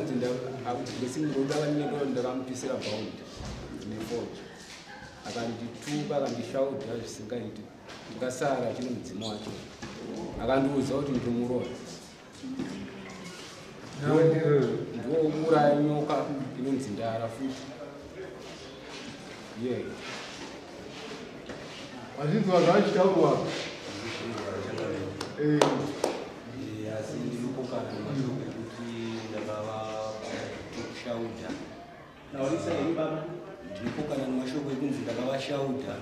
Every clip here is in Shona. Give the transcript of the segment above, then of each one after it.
Anoti ndasimuroda ndakamupisira bhaundi nefoja, akandituka, akandishaudha zvisingaiti. Ndikasara chine mudzimu wacho, akandiudza kuti ndimuroi, ndiwouraya nyoka inonzi ndara futi ye. Wazvinzwa zvachitaurwa? Asi ndinopokana nemashoko ekuti ndakava kushaudha. Ndinopokana nemashoko ekunzi ndakavashaudha,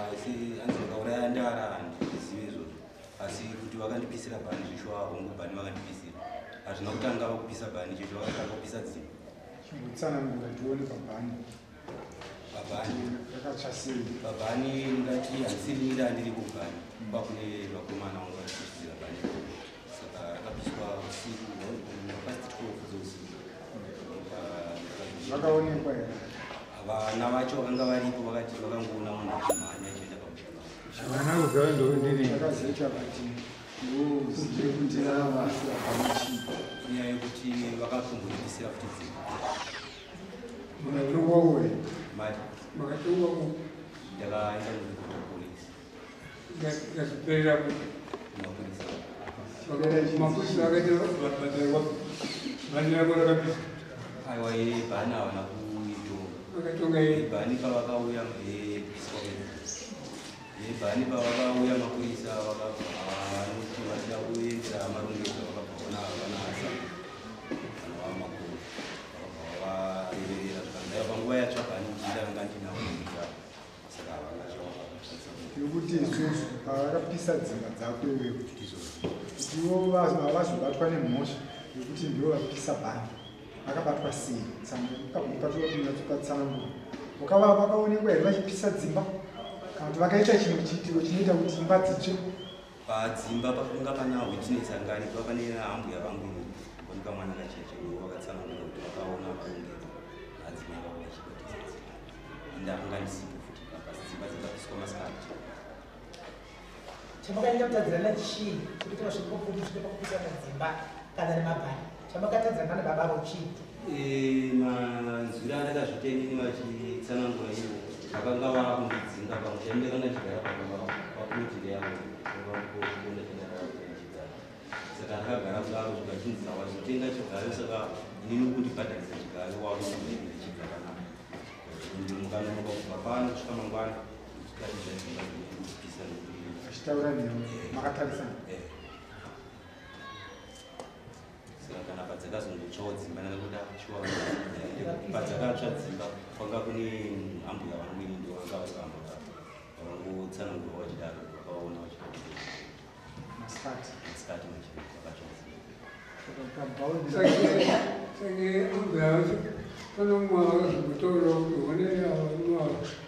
anzi ndakauraya ndara. Handizive izvozvo, asi kuti vakandipisira bhani zvishuwa, hongu, bhani vakandipisira. Hazvina kutanga vakupisa bhani checho, vakatanga kupisa dzimba. Chimbotsanangura tione pabhani. Pabhani? Rakatsva sei? Pabhani ndingati handisiri nda ndiri kubhani, kwakune vakomana vanga vachipisira bhani. Saka rakapiswa usiku, past 12 dzeusiku. Vakaonekwa here? Vana vacho vakanga varipo, vakati vakangoona munhu achimhanya achienda pamusha pavo. Havana kuziva ndondiri. Chakazoita kuti uzive kuti vapisira bhani chii? Nyaya yekuti vakatombondipisira futi dzimba. Makatongwawo here? Mati? Makatongwawo? Ndakaenda noripota kupolisi. Ikazoperera kuti? Mapurisa. Mapurisa akaita vabhadharwa bhani rako rakapisa? Aiwa, bhani havana kuitonga. Vakatonga yei? Bhani pavakauya, piswa bhani, pavakauya mapurisa, vakabva vanoti vachida kuendera marongedzo, vakabva ona havana asa vanhu vava makuru, vakabva vavareverera zvikanzi panguva yatsva bhani ndanga ndinawo, saka havana chavakashandisa. Yekuti isusu pavakapisa dzimba dzako iwewe, Izvozvo. Ndivo vazobatwa nemhosva yekuti ndivo vapisa bhani, vakabatwa sei? Patsanangura. Vakaonekwa here vachipisa dzimba, kana kuti vakaita chimwe chiitiko chinoita kuti imba dzitsve? Padzimba pakanga pana witness anga aripo, pane ambuya vangu ini kamwana kacheche, vakatsanangura kuti vakaona marongedzo adzimai vavo vachibatidza dzimba. Ndakanga ndisipo futi pasi, dzimba dzakapiswa masikati. Chamakanyanya kutadzirana chii chekuti vasvike kusvike pakupisana dzimba kana nemabhani? Chamakatadzirana nababavo chii? Manzwiro andakazviita inini, vachitsanangura ivo, vakanga vakundidzinga pamusha. Ini ndakanga ndichigara paploti yangu, ndachigara. Saka ndakagara kudaro, zvikachinzi wazotenga chigayo, saka inini kundibhadharisa chigayo, wakundichibva panapa, mukanonoka kubva pano kusvika mangwana, tikatidza dzimba kupisa. Achitaura newe makatarisana? Saka kana padzakazongotsvawo dzimba, ndakakuda shuwa, padzakatsva dzimba kwanga kune ambuya vangu ini, ndo vanga vari vamba vakangotsanangurwa vachidaro, vakaona vachibatidza. Masikati? Masikati machena vakatsva dzimba. Saka pabhaundi. Saka ambuya vacho pane mumwe vakazombotaura kuti one ava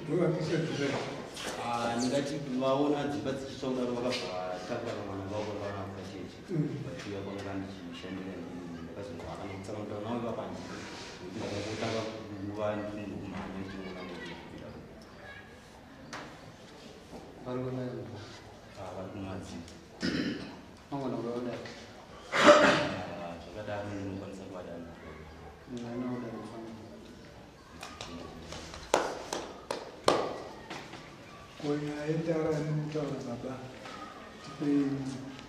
ndovapisa dzimba? Ah, ndingati vaona dzimba dzichitsva kudaro, vakabva vatakura vamwana vavo vana kacheche, vachiuya kwanga ndichishandira ndini. Ndakazongohakana kutsanangura navo ipapanzi, nekuti ndakangotanga kuva ndindokumhanya ndichiona ndikuita. Vari kunai? Vari kumadzi. Mangwana kuvaudai. Ah, zvakadaro ndinokwanisa kuvadana. Naudai kufamba. Ko nyaya yendara yamukutaura baba, tipei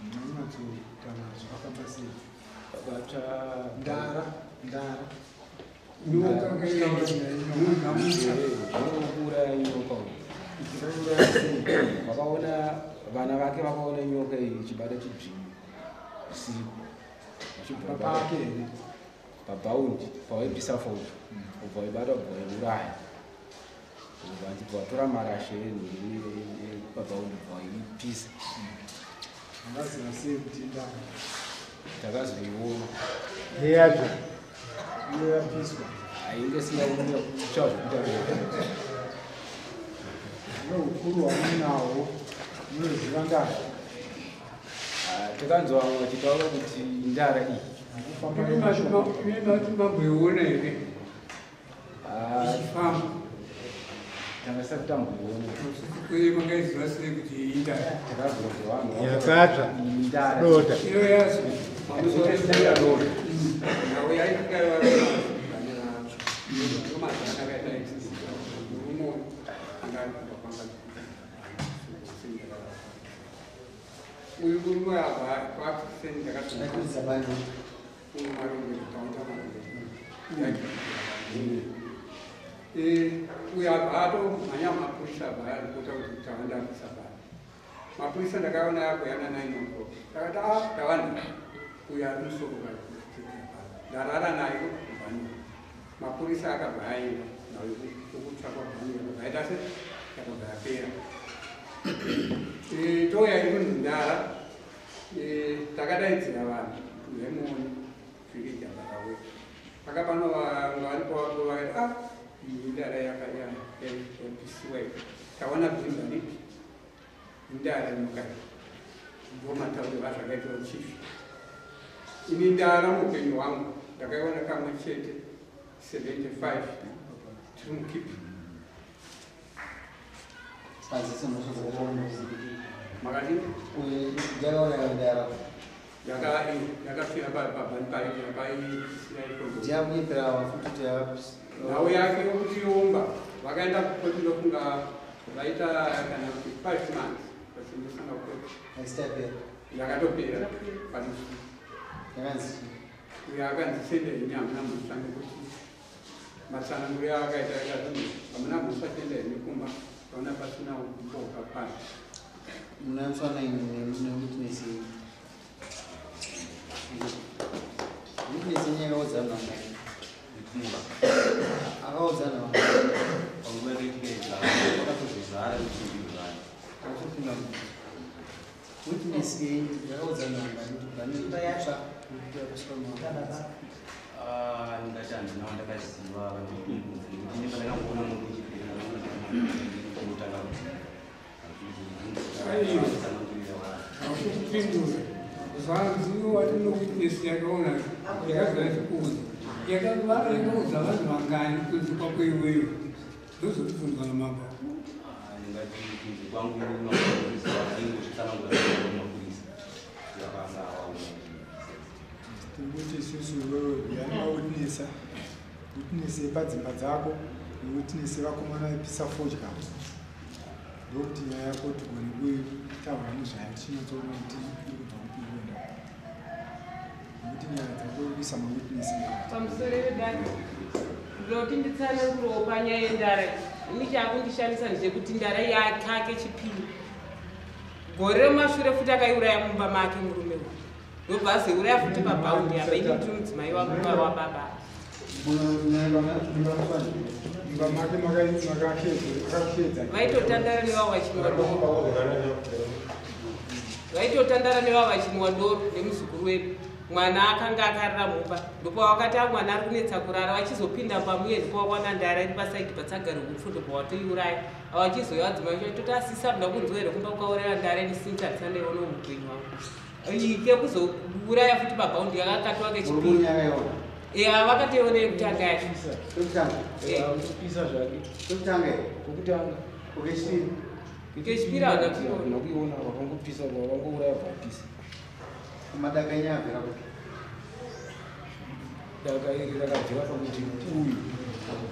munonyatsotaura zvakafamba sei? Vakatsva Ndara, ndara. Zvinokuuraya nyoka uyu. Zvakauraya sei? Vakaona, vana vake vakaona nyoka iyi ichibata chidzvinyu usiku. Vachibva Pake here? Pabhaundi pawaipisa foto, ubva waibata, ubva waiuraya, ubva vachibva vatora marashe pabhaundi, ubva waipisa. Angaziva sei kuti indara? Takazoiona. Yacho? Iyo yapiswa. Ainge sina kutsva zvekuita. Neukuru hwamunahwo, munoziva ndara? Takanzwa vamwe vachitaura kuti ndara iyi. Kufamba nemashoko. Mamboiona here ichifamba? Tanga tisati tamboiona. Uye makaiziva sei kuti iyi indara? Takazonzwa vanhu. Yakatsva. Indara. Dota. Iyo yazo. Dota. Nhau yayo. Ndakanga murume anga uyu murume abva kwakuseni Ndakuridza bani. Uyu abva atomhanya mapurisa abva aripota kuti tawanda apisa bani. Mapurisa ndakaona agoyana 9 o'clock. Ndakati a tawanda uyu ari musoko ndarara nayo bani. Mapurisa akabva aenda nayo kutsvakwa bani yakabva yaita se yakabva yapera. Touya iri kunzi ndara takadaidzira vanhu vemuoni zvirija vakauya pakapano varipo vako vakati a iyi ndara yapisiwa iyi taona bvimba ripi indara inokai ndo matauriro azvakaitawo chief. Ini ndara muupenyu hwangu ndakaiona kamwe chete 75 tiri mukipi. Paziso mhosva dzakaona. Makati Uyu yakauraya ndara. Yakafira pabhani paisira. Ndiyakunyepera futi kuti yakapisa. Nhau yake yokuti iomba vakaenda kukoti ndokunga vaita kana kuti 5 months vachiendesana kukoti. Haisitapera. Yakatopera. Yakanzi Uyo akanzi sende henyu hamuna mhosva nekuti matsananguro aakaita akati hamuna mhosva tenda henyu kumba taona pasina kumboka pano. Munatswana newitness yenyu. Witness yenyu yakaudzana vangani? Akaudzana vangani? Panguva yakaitika izvi vakatozozara nekuchimbirana. Akutopinda witness yenyu yakaudzana vangani kuti bhani kutsva kuti yapiswa Baba. Ndingati handina wandakaziva nekuti ini pandakangoona moto uchibvira ndinotanga kuti Aiwa. tsanangurira vanhu. Akupindura zvanzi watino witness yakaona yakazara chikuudza yakaudza vanhu vangani kunze kwako iweyo ndozokubvunzwa namambo. Ndingati kunze kwangu mapurisa aingozvitsanangura mapurisa yakanga awaona. Tiri isusu iwewe uyani witness padzimba dzako newitness vakomana vaipisa fodya ndokuti nyaya yako tigone kuitaura nezvayo tichinyatsoona kuti iri kubva kupi iri kuenda kupi nekuti nyaya dzako uri kuisa mawitness. Pamusoro vedani ndinoti nditsanangurewo panyaya yendara. Ini chaakundishamisa ndechekuti ndara yakake chipiri gore remashure futi akaiuraya mumba make murume uyu ndobva azoiuraya futi pabhaundi apa. Ini ndiri mudzimai wababa. Mumba make makashedza. Vaitotandara nevavo vachinwa doro, vaitotandara nevavo vachinwa doro nemuzukuru wedu. Mwana akanga akarara mumba ndopavakati a mwana ari kunetsa kurara vachizopinda pamuye ndopavawana ndara iri pasaidi patsagari hupfu ndobva watoiuraya. Avachizoya vadzimai vacho toti asisa muda kunzwa here kumba kukauraya ndara inisintarisandaiona muupenyu hwangu ike kuzouraya futi pabhaundi yakakatwa kechipiri. Murume yakaiona. Ya vakatoiona yekutanga yacho. Kekutanga. Kupisa zvake. Kekutanga here? Kokutanga. Kechipiri. Kechipiri hauna kuiona. Hauna kuiona, vakangopisa, vakangouraya bvapisa. Madaka enyu abvira kupi? Daka iri rakabvira pakuti uyu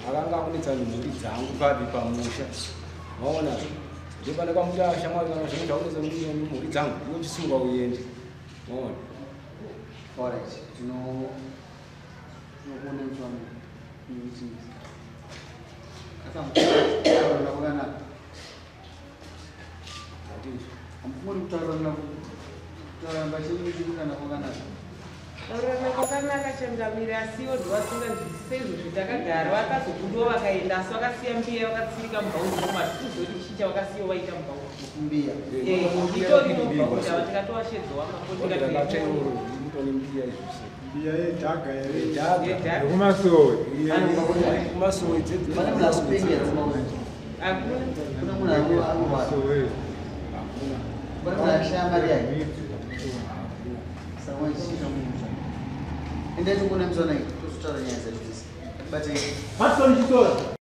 akanga akunetsa mhuri dzangu pabi pamusha maona ndopane kamuti ashamwari kana zvinhu zvakunetsa mhuri dzangu iwe chisungwa uende maona. Alright, tinokuona mutwano newitness. Akamutaurana kwakanaka. Hamufuni kutaurana kutaurana pachenyu kana kwakanaka. Taurana kwakanaka changamire asiwo ndovasinganzwisise izvozvo takagara vakazobudiwa vakaenda asi vakasiya mbiya vakatsirika mubhaundi momatizoti chii chavakasiya vaita mubhaundi. Mbiya. Itorimo mubhaundi ava tikatowashedzawa. Ndakatsvairo mutone mbiya izvose. Mbiya yedhaga here? Yedhaga. Yekumasowe. Kumasowe. Pane munhu akupenya dzimaona. Hakuna. Kuna munhu anorwara. Masowe. Hakuna. Pane munhu ashaya mari yake. Saka wachiita munhu. Endai tikuona mutwana iyi tozotaura nyaya dzacho dzese. Batei. Patson Chisora.